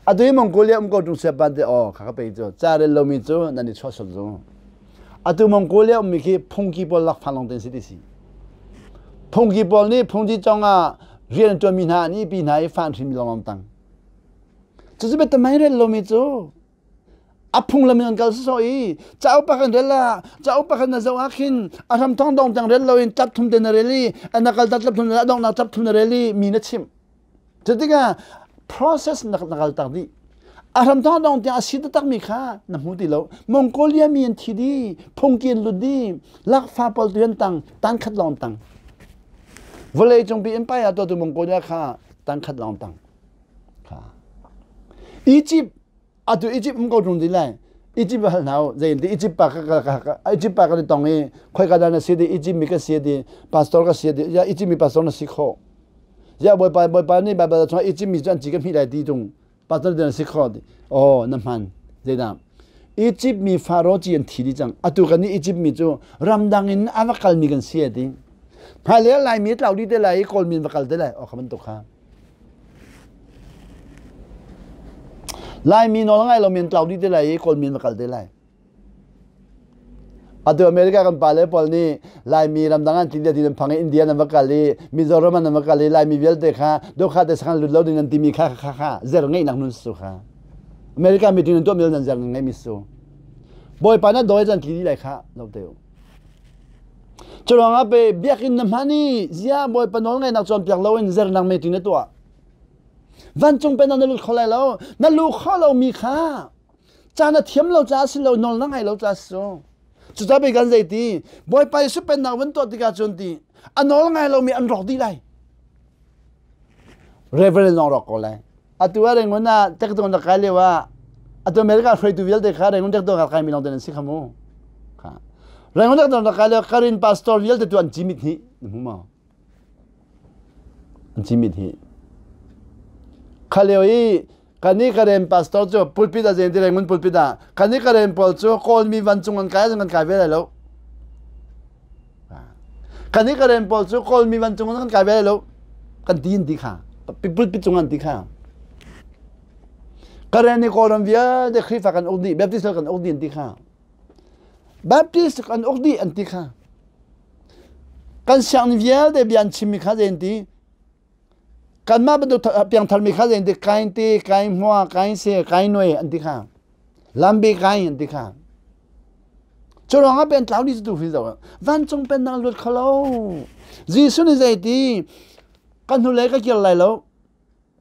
Atu i Mongolia um ko ṭung siapan te aw kha ka pe cu ca rel lomi cu nan i chuah sual cu. Atu Mongolia ummi khi phungki pawl lakfang lawng te an si ti si. Phungki pawl nih phungki cong ah rian an ṭuanmi hna an ihpi hna i fa an hrinmi lawng tang. Cucu biatamai rel lomi cu a phunglam in an kal sawsawh i cauk pakhat rel ah cauk pakhat na zoh ah khin a hram thong dong tiang rel loin tlap thum te na rel i na kal tak tlap thum a donghnak tlap thum na rel i mi na chimh. Cutikah process na kal tak dih. A hram thong dong tiang a si taktak mi kha na hmu ti lo. Mongolia mi an thi dih, phungki an lut dih, lakfa pawl tu an tang, tan khat lawng tang. Vawlei cung pi in pai ah tu Mongolia kha tan khat lawng tang. Egypt atu Egypt um ko ṭung ti lai Egypt hal hna u zei ti Egypt pa ka ka Egypt pa kan i tong i khoika dah na si ti Egypt mi ka si ti pastor ka si ti ya Egypt mi pastor na si kho ya bawipa bawipa nih Bible chungah Egypt mi cu an ci ka hmih lai ti tung pastor na si kho ti oh na hman zeidah Egypt mi Pharaoh ci an thi dih cang atu kan nih Egypt mi cu ramdang in a va kalmi kan si ti hmailei Laimi tlau dih te lai i Kawlmi an va kal te lai oh kha bantuk kha Laimi nawl ngai lomi an tlau dih te lai i Kawlmi an va kal te lai. Atu America kan pale pawl nih Laimi ramdang an tlin ti an phang i India an va kal i Mizoram an va kal i Laimi vialte kha dokha te sakhan lut lo ding an timi kha kha kha zer ngeihnak nun su kha. America meeting an tuah mi nan zer ngeih mi su. Bawipa na dawi chan tli dih lai kha lo te u. Cu ruangah pe biakinn na hman i zia Bawipa nawl ngaihnak cawnpiak loin zernak meeting na tuah. Vancung pennak na lut kho lai lo. Na lu kho lomi kha ca na thiam lo caah si lo nawl na ngai lo caah si cu. Cucaah pei kan zei ti Bawipa Jesuh pennak van tuah tikah cun ti a nawl ngai lomi an rawk dih lai. Reverend zong rawk ko lai. Atu ah Rangoon ah tektuang rak kai lio ah atu America hruaitu vialte kha Rangoon tektuang rak kaimi lawng te nan si kha mu. Kha. Rangoon tektuang rak kai lio Karin pastor vialte tu an cimit hi na hmu maw? An cimit hi. Kha lio i kani Karen pastor cu pulpit ah zen ti Rangoon pulpit ah kani Karen pawl cu Kawlmi vancung an kai an kai ve lai lo. Kan i Karen pawl cu Kawlmi vancung kan kai ve lo. Kan ti in ti kha. Pulpit cung an ti kha. Karen i Kawlram vialte Khrihfa kan uk dih, Baptist kan uk dih an ti kha. Baptist kan uk dih an ti kha. Kan sianginn vialte bia an chimmi kha zei an ti? Kanmah bantuk piangtharmi kha zei an ti? Kain te, kain hmua, kain se, kain noi an ti kha. Lambe kain an ti kha. Cu ruangah pen tlau ni tu fi zo vancung pennak lut kho lo. Jesuh nih zei ti ka hnulei ka kir lai lo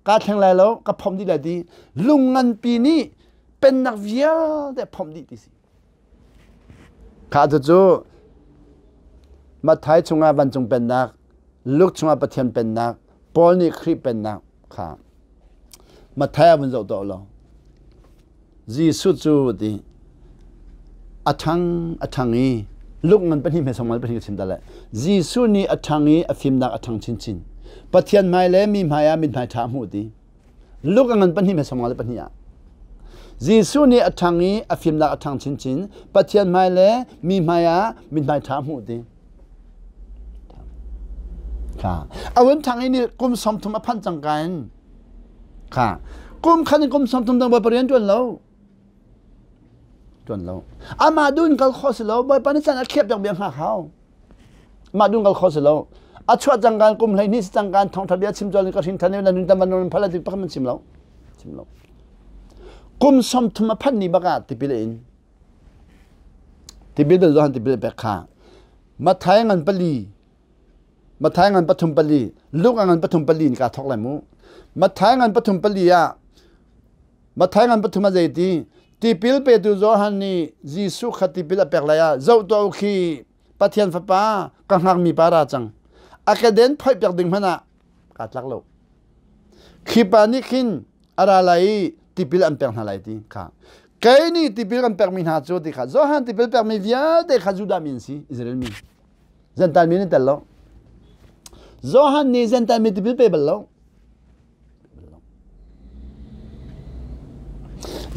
ka thleng lai lo ka phomh dih lai ti lung nganpi nih pennak vialte phomh dih ti si. Kha cu Matthai chungah vancung pennak, Luke chungah Pathian pennak, Paul nih Khrih pennak kha Matthai ah vun zoh tuah law Jesuh cu ti a ṭhang a ṭhang i luk ngan pahnih hme song pahnih ka chim ta le Jesuh nih a ṭhang i a fimnak a ṭhang chinchin. Pathian hmai le mi hmai ah mithmai ṭha a hmuh ti. Luk a ngan pahnih hme song le pahnih ah. Jesuh nih a ṭhang i a fimnak a ṭhang chinchin. Pathian hmai le mi hmai ah mithmai ṭha a hmuh ti. Kha. A vun ṭhang i ni kum 30 a phanh cang ka in Kha kum khat in kum 30 dang Bawipa rian ṭuan lo. Ṭuan lo. Amah duh in kal khawh si lo. Bawipa nih caan a khiap piak bia hngak hau. Amah duh in kal khawh si lo. A chuah cangkaan kum 12 si cangkaan thawngṭha bia chim cawlin ka hrin ṭhan i na nun tam van phal ti pakhat man chim lo. Chim lo. Kum 30 a phanh ni bak ah tipil a in. Tipil bel Johan tipil pek kha. Matthai ngan pali Matthai ngan pathum pali, Luke ngan pathum pali in kaa thawk lai mu. Matthai ngan pathum pali ah Matthai ngan pathum ah zeiti tipil petu Johan nih Jesuh kha tipil a pek lai ah zoh tuah u khi Pathian fapa ka hngakmi pa ra cang. A keden phoih piak ding hmanh ah kaa tlak lo. Khi pa nih khin a ra lai i tipil an pek hna lai ti kha. Kei nih tipil kan pekmi hna cu ti kha Johan tipil pekmi vialte kha Judah mi an si, Israel mi. Zentail mi nan tel lo. Johan nih Zentail mi tipil pe bal lo.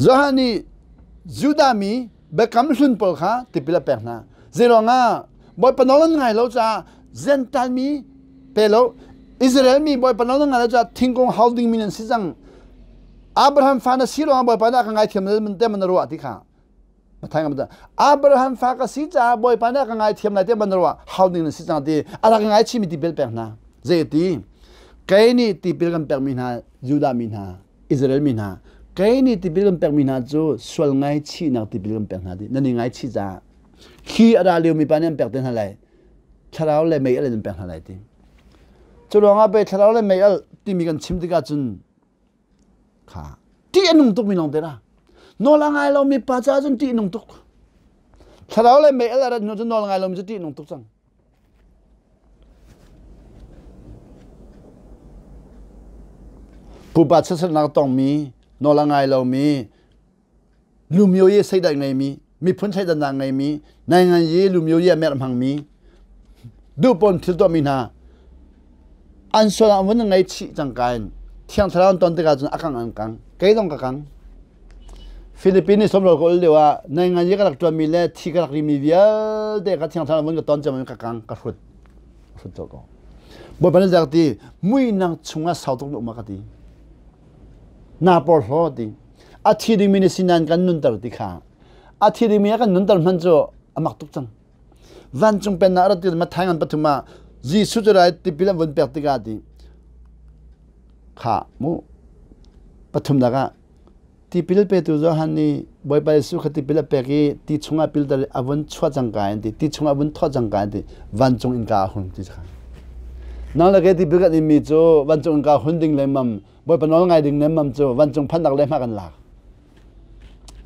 Johan nih Judah mi biakam hlun pawl kha tipil a pek hna. Zeiruangah Bawipa nawl an ngai lo caah Zentail mi pe lo. Israel mi Bawipa nawl an ngai lo caah thingkung hau ding mi nan si cang. Abraham fa na si ruangah Bawipa nih a ka ngaithiam te man na ruah ti kha. Abraham fa ka si caah Bawipa nih a ka ngaithiam lai tiah ban ruah hau ding na si cang ti a rak ngai chimi tipil pek hna. Zei ti? Kei nih tipil kan pekmi hna Judah mi hna, Israel mi hna, kei nih tipil kan pekmi hna cu sual ngaichihnak tipil kan pek hna ti. Nan i ngaichih caah khi a ra liomi pa nih an pek te hna lai. Thlarau le mei al in an pek hna lai ti. Cu ruangah pei thlarau le mei al timi kan chim tikah cun Kha ṭih a nung tukmi lawng te ra. Nawl a ngai lomi pa caah cun ṭih a nung tuk. Thlarau le mei al a rat hnu cun nawl a ngai lomi cu ṭih a nung tuk cang. Pupa chiatsernak tongmi, nawl a ngai lomi, lumio i seidaih ngeimi, miphun thleidannak ngeimi, naingan i lumio i a merh hmangmi, duhpawn thil tuahmi hna an sual ah vun ngei chih cangka in thiang thlarau an ton tikah cun a kang an kang kei zong ka kang Philippines somro ka ul lio ah naingan i ka rak tuanmi le thi ka rak rimi vialte ka thiang thlarau vun ka ton cang ka kang ka hrut hrut cawk ko Bawipa nih zak ti muinak chungah sau tuk na um a ka ti na porhlaw ti a thi dingmi na si nain kan nunter ti kha a thi dingmi a kan nunter hman cu a mak tuk cang vancung pennak a rat ti Matthai ngan pathum ah Jesuh cu rai tipil an vun pek tikah ti kha mu pathumnak ah. Tipil petu Johan nih Bawipa Jesuh kha tipil a pek i ti chungah pilter a vun chuah cangka in ti, ti chungah a vun thawh cangka in ti, vancung innka a hun ti kha. Nang le kei tipil kan inmi cu vancung innka hun ding lemmam, Bawipa nawl ngai ding lemmam cu vancung phannak le hma kan lak.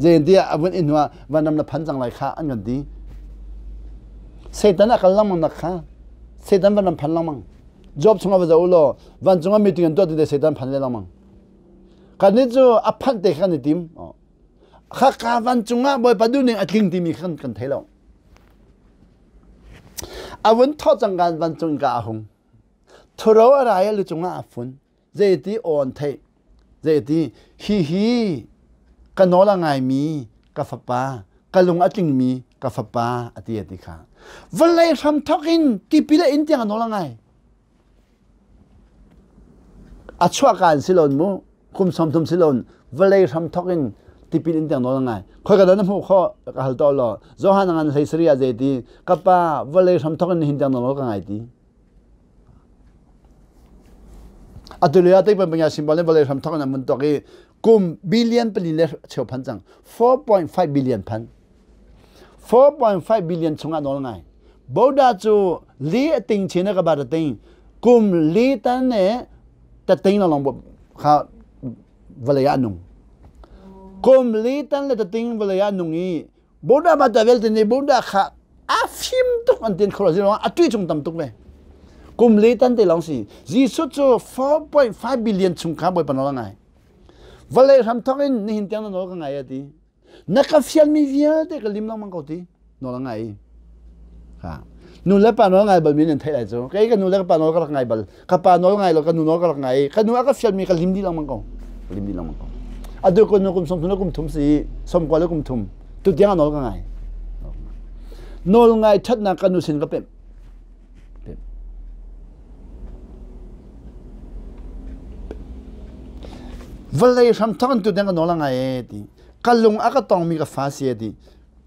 Zeitintiah a vun in hnuah vanram na phan cang lai kha an kan ti. Satan a kal lengmang nak kha Satan vanram phan lengmang. Job chungah va zoh u law vancung ah meeting an tuah ti te Satan phan ve lengmang. Kannih cu a phanh te kha kan i tim. Khaka vancung ah Bawipa duhning a tling timi kha kan thei lo. A vun thawh cangka vancung ka a hung. Thuro a rai a lu cungah a fun. Zeiti aw an theih. Zeiti hihi ka nawl a ngaimi ka fapa, ka lung a tlingmi ka fapa a ti a ti kha. Vawlei hram thawk in tipil a in tiang a nawl a ngai. A chuahka in si loin mu, kum 30 si loin vawlei hram thawk in tipil in tiang nawl a ngai. Khoi ka dah na hmuh khawh ka hal taw law. Johan ngan hlei sari ah zei ti ka pa vawlei hram thawk in nihin tiang nawl ka ngai ti. Atu lio ah teipan panya simbol in vawlei hram thawk in an mun tuak i kum billion pali le cheu phan cang 4.5 billion phan 4.5 billion chungah nawl ngai Boda cu li a ting chin ka ba ta ting kum li tan ne ta ting long kha vawlei ah nung kum li tan le ta ting vawlei ah nung i Boda ba ta vel te ni Boda kha a fim tuk an tin kholo zilong a tui chung tam tuk ve kum li tan te long si Jesuh cu 4.5 billion chung kha bawipa nawl ngai vawlei hram thawk in nihin tiang na nawl ka ngai ati na ka fialmi vialte ka lim lengmang ko ti nawl a ngai ha nu le pa nawl ngai bal mi nan theih lai cu kei ka nu le ka pa nawl ka rak ngai bal ka pa nawl ngai lo ka nu nawl ka rak ngai ka nu a ka fialmi ka lim dih lengmang ko ka lim dih lengmang ko atu ka nu kum som thum le kum thum si som kwa le kum thum tu tiang a nawl ka ngai nawl ngai thatnak ka nu sin ka pemh Vawlei hramthawk in tutan ka nawl a ngai e ti. Ka lung a ka tongmi ka fa si e ti.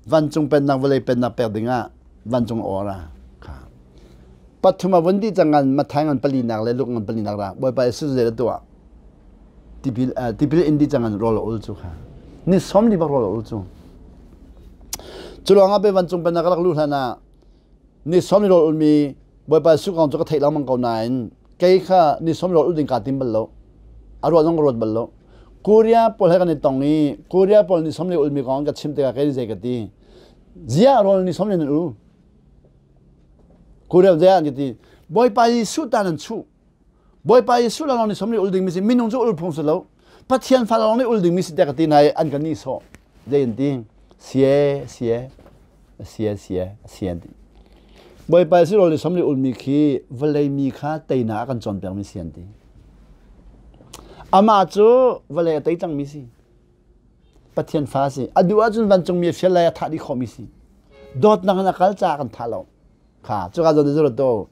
Vancung pennak vawlei pennak pek dingah vancung awra kha. Pathum a vun dih cang ngan Matthai ngan palinak le Luke ngan palinak ra Bawipa Jesuh zei dah tuah tipil tipil in dih cang ngan rawl a ul cu kha. Ni som li bak rawl a ul cu. Cu lawng ah pe vancung pennak ka rak luh hlan ah ni som rawl ulmi Bawipa Jesuh kong cu ka theih lengmang ko nain kei kha ni som rawl ul ding kaa tim bal lo. A ruah zong ka ruat bal lo. Korea pawl he kan i tong i Korea pawl ni som le ulmi kong ka chim tikah kei zei ka ti. Ziah rawl ni som le nan ul. Korea ziah an ka ti. Bawipa Jesuh ta nan chuh. Bawipa Jesuh lawng nih somli ul dingmi si minung cu ul phung si lo. Pathian fa lawng nih ul dingmi si tiah ka ti hna i an ka nih sawh. Zei an ti? Sie, sie, sie, sie, sie an ti. Bawipa Jesuh rawl nih somli ulmi khi vawlei mi kha teinak a kan cawnpiakmi si an ti. Amah cu vawlei a tei cangmi si. Pathian fa si. A duh ahcun vancungmi a fial lai a thah dih khawhmi si. Dawtnak in a kal caah kan thah lo. Kha cuka zawn cu to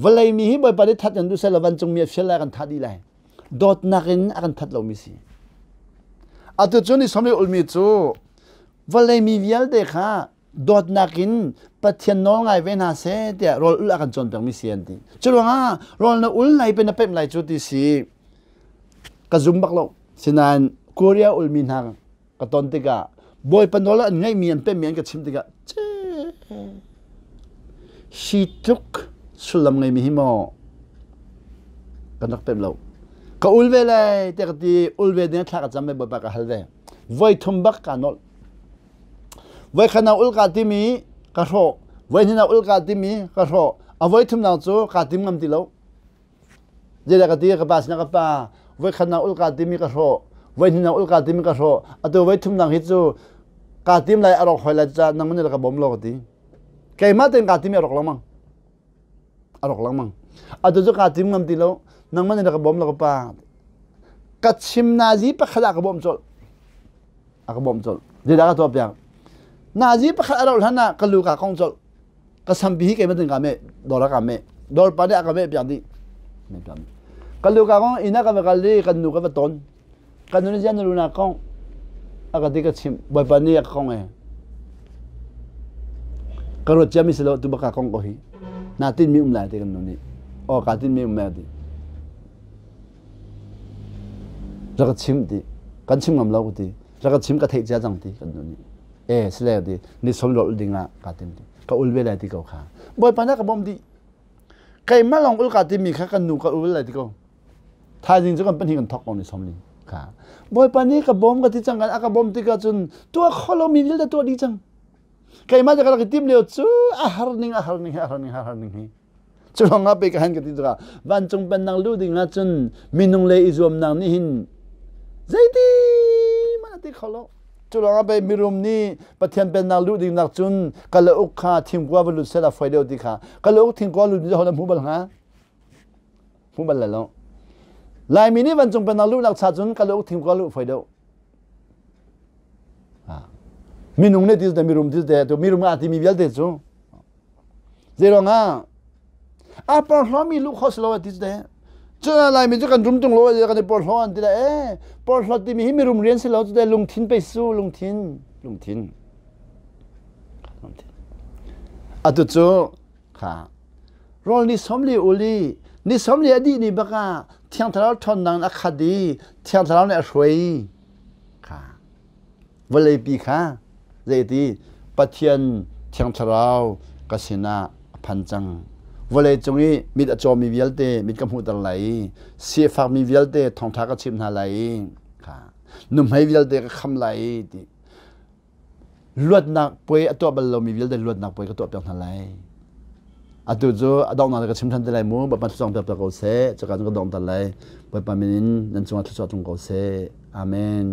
vawlei mi hi Bawipa nih that kan duh seh law vancung mi a fial lai kan thah dih lai. Dawtnak in a kan that lomi si. Atu cu ni somli ulmi cu vawlei mi vialte kha dawtnak in Pathian nawl ngai ve hna seh tiah rawl ul a kan cawnpiakmi si an ti. Cu ruangah rawl na ul lai pe na pemh lai cu ti si ka zum bak lo. Sinain Korea ulmi hna ka ton tikah Bawipa nawl an ngaihmi an pemmi an ka chim tikah hi tluk sullam ngeimi hi maw kan rak pem lo ka ul ve lai tiah ka ti ul ve ding thla ka cam ve Bawipa ka hal ve voi thum bak ka nolh voi khan ul ka timi ka hrawh voi hnih ul ka timi ka hrawh a voi thum nak cu ka tim ngam ti lo Zeidah ka ti ka pa sinah ka pa voikhat nak ul kaa timi ka hrawh voi hnih nak ul kaa timi ka hrawh atu voi thum nak hi cu kaa tim lai a rawk hoi lai ca nangmah nih ka bawm lo ka ti keimah tein kaa tim i a rawk lengmang a rawk lengmang atu cu kaa tim ngam ti lo nangmah nih ka bawm lo ka pa ka chim nazi pakhat ah ka bawm colh a ka bawm colh zeidah ka tuah piak nazi pakhat a rauh hlan ah ka lu ka kong colh ka sampi hi keimah tin ka meh dawr ah ka meh dawr pa nih a ka meh piak dih ka lu ka kong inn ah ka va kal i kan nu ka va ton kan nu nih ziah na lu na kong a ka ti ka chimh bawipa nih a ka kong e ka ruat ciami si lo tu baka kong ko hi na tin mi um lai ti kan nu nih aw ka tin mi um lai ti rak ka chimh ti. Kan chim ngam lo ka ti. Rak ka chim ka theih cia cang ti kan nu nih. E sile ti ni som lo ul ding ah ka tim ti. Ka ul ve lai ti ko kha. Bawipa na ka bawm dih. Keimah lawng ul ka timi kha kan nu ka ul lai ti ko. Thaizing cu kan pahnih kan thok ko ni som ni. Kha. Bawipa nih ka bawm ka ti cang kan a ka bawm tikah cun tuah kho lomi vialte tuah dih cang. Keimah ka rak i tim lio cu a har ning a har ning a har ning a har ning hi. Cu lawng ah pe ka han ka ti tikah vancung pennak luh ding ah cun minung le i zuamnak nih hin zeiti hmanh a ti kho lo. Cu lawng ah pei mirum nih Pathian pennak luh ding nak cun kalauk kha thingkua va lut seh la foi deuh ti kha kalauk thingkua lut mi ho na hmu bal hnga? Hmu bal lai lo. Laimi nih vancung pennak luhnak cha cun kalauk thingkua luh foi deuh. Minung nih ti te mirum ti te tu mirum a timi vialte cu zeiruang ah a porhlawmi luh kho si lo ti te cu Laimi cu kan rum tung lo kan i porhlaw an ti le e porhlawt timi hi mirum rian si lo cu te lungthin pe su lungthin lungthin atu cu kha rawl ni 40 uli ni 40 a dih ni bak ah thiang thlarau ṭhawnnak a khat i thiang thlarau nih a hruai kha vawleipi kha zeiti Pathian thiang thlarau ka sinah a phan cang vawlei cung i mit a cawmi vialte mit ka hmuhter lai i sifakmi vialte thawngṭha ka chimh hna lai i kha nuhmei vialte ka kham lai i ti luatnak puai a tuah bal lomi vialte luatnak puai ka tuah piak hna lai. Atu cu a donghnak ka chim ṭhan te lai mu. Bawipa thluachuah piak piak ko seh. Cuka cun ka dongh ter lai. Bawipa min in nan cungah thluachuah tlung ko seh. Amen.